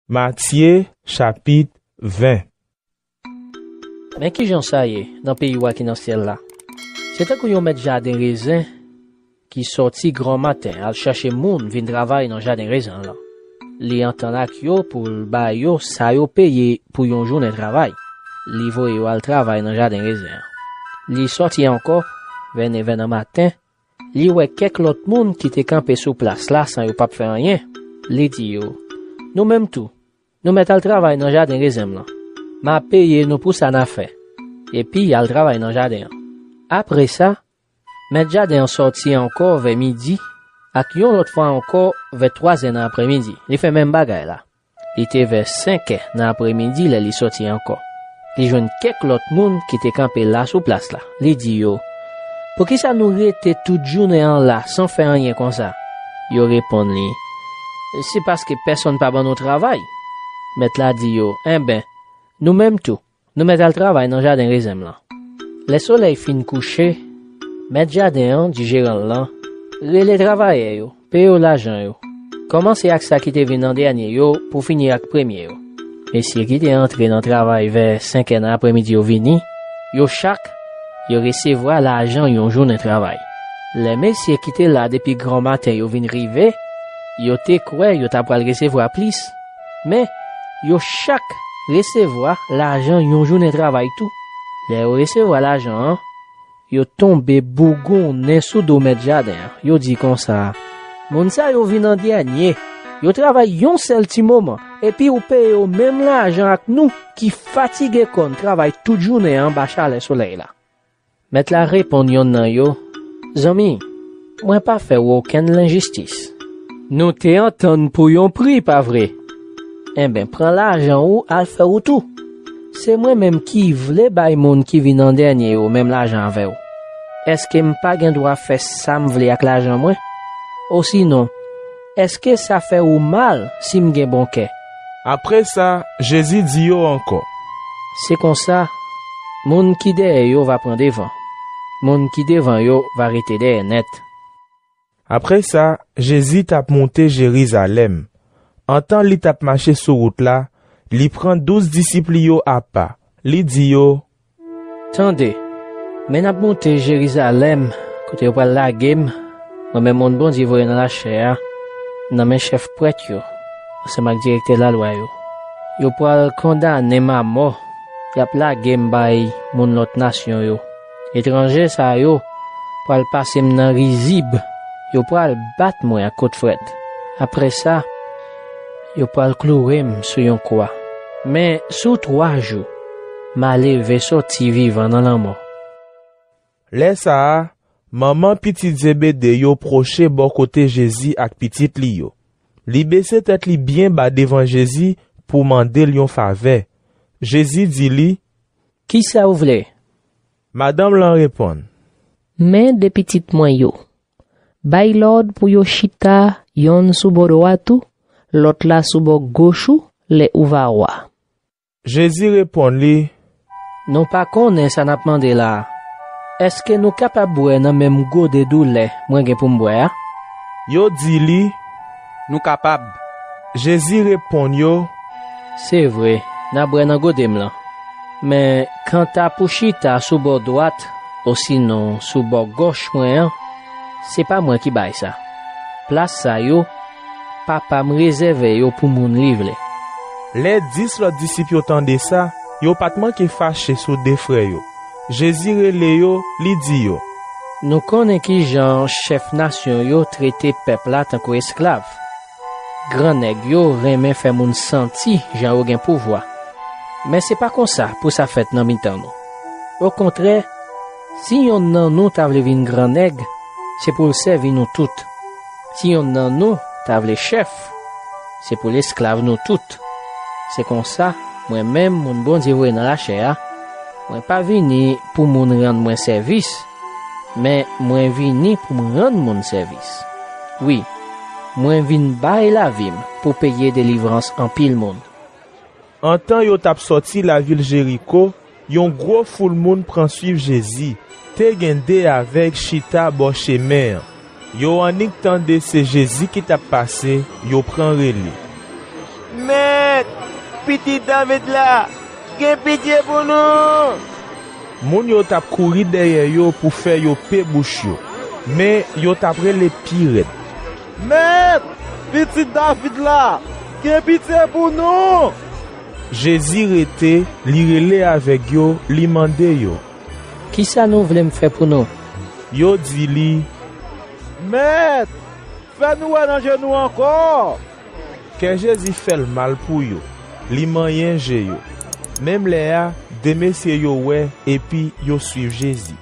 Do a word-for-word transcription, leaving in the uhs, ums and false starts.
Matye, chapit ven. Men ki jan sa ye nan peyi wa ki nan syèl la? Se tankou yon mèt jaden rezen ki sòti granmaten al chache moun vin travay nan jaden rezen an lan. Li antann ak yo pou l ba yo sa yo peye pou yon jounen travay. Li voye yo al travay nan jaden rezen an. Li sòti ankò vè nevè nan maten, li wè kèk lòt moun ki te kanpe sou plas la san yo p ap fè anyen. Li di yo, "Nou menm tou, nou mèt al travay nan jaden rezen m lan. M a peye nou pou sa n a fè." Epi y al travay nan jaden an. Apre sa, mèt jaden an sòti ankò vè midi, ak yon lòt fwa ankò vè twazè nan apremidi. Li fè menm bagay la. Li te vè senkè nan apremidi lè li sòti ankò. Li jwenn kèk lòt moun ki te kanpe la sou plas la. Li di yo, "Poukisa nou rete tout jounen an la san fè anyen konsa?" Yo reponn li, "Se paske pèsonn pa ban nou travay." Mèt la di yo, "Enben, nou menm tou, nou mèt al travay nan jaden rezen m lan." Lè solèy fin kouche, mèt jaden an di jeran l lan, "Rele travayè yo, peye yo lajan yo. Kòmanse ak sa ki te vin an dènye yo pou fini ak premye yo." Mesye ki te antre nan travay vè senkè nan apremidi yo vini, yo chak, yo resevwa lajan yon jounen travay. Lè mesye ki te la depi granmaten yo vin rive, yo te kwè yo ta pral resevwa plis. Men, yo chak resevwa lajan yon jounen travay tou. Lè yo resevwa lajan an, yo tonbe bougonnen sou do mèt jaden an. Yo di konsa, "Moun sa yo vin an dènye. Yo travay yon sèl ti moman, epi ou peye yo menm lajan ak nou ki fatige kò n travay tout jounen an anba chalè solèy la." Mèt la reponn yonn nan yo, "Zanmi, mwen pa fè w okenn lenjistis. Nou te antann pou yon pri, pa vre? Enben, pran lajan ou al fè wout ou. Se mwen menm ki vle bay moun ki vin an dènye yo menm lajan avè w. Èske m pa gen dwa fè sa m vle ak lajan mwen? Osinon, èske sa fè ou mal si m gen bon kè?" Apre sa, Jezi di yo ankò, "Se konsa, moun ki dèyè yo va pran devan. Moun ki devan yo va rete dèyè nèt." Apre sa, Jezi t ap monte Jerizalèm. Antan li t ap mache sou wout la, li pran douz disip li yo apa. Li di yo, "Tande, men n ap monte Jerizalèm, kote yo pral lage m, mwen menm moun Bondye voye nan lachè a, nan men chèf prèt yo, ansanm ak direktè lalwa yo. Yo pral kondane m amò, y ap lage m bay moun lòt nasyon yo. Etranje sa yo pral pase m nan rizib, yo pral bat mwen ak kout frèt. Apre sa, yo pral kloure m sou yon kwa. Men sou twa jou, m a leve sòti vivan nan lanmò." Lè sa a, manman pitit Zebede yo pwoche bò kote Jezi ak pitit li yo. Li bese tèt li byen ba devan Jezi pou mande l yon favè. Jezi di li, "Kisa w vle?" Madanm lan reponn, "Men de pitit mwen yo. Bay lòd pou yo chita, yonn sou bò dwat ou, lòt la sou bò goch ou, lè ou va wa." Jezi reponn li, "Nou pa konnen sa n ap mande la a. Èske nou kapab bwè nan menm gode doulè mwen gen pou m bwè a?" Yo di li, "Nou kapab." Jezi reponn yo, "Se vre, n a bwè nan gode m lan. Men kanta pou chita sou bò dwat, osinon sou bò gòch mwen an, se pa mwen ki bay sa. Plas sa yo, Papa m rezève yo pou moun li vle." Lè dis lòt disip yo tande sa, yo pa t manke fache sou de frè yo. Jezi rele yo, li di yo, "Nou konnen ki jan chèf nasyon yo trete pèp la tankou esklav. Gran nèg yo renmen fè moun santi jan yo gen pouvwa. Men se pa konsa pou sa fèt nan mitan nou. Okontrè, si yonn nan nou ta vle vin gran nèg, se pou l sèvi nou tout. Si yonn nan nou ta vle chèf, se pou l esklav nou tout. Se konsa, mwen menm, moun Bondye voye nan lachè a, mwen pa vini pou moun rann mwen sèvis, men mwen vini pou m rann moun sèvis. Wi, mwen vin bay lavi m pou peye delivrans anpil moun." Antan yo t ap sòti lavil Jeriko, yon gwo foul moun pran suiv Jezi. Te gen de avèg chita bò chemen an. Yo annik tande se Jezi ki t ap pase, yo pran rele, "Mèt, Pitit David la, gen pitye pou nou!" Moun yo t ap kouri dèyè yo pou fè yo pe bouch yo, men yo t ap rele pi rèd: "Mèt, Pitit David la, gen pitye pou nou!" Jezi rete, li rele avèg yo, li mande yo: "Kisa nou vle m fè pou nou?" Yo di li: "Mèt, fè nou wè nan je nou ankò!" Kè Jezi fè l mal pou yo, li manyen je yo. Menm lè a, de mesye yo wè epi yo suiv Jezi.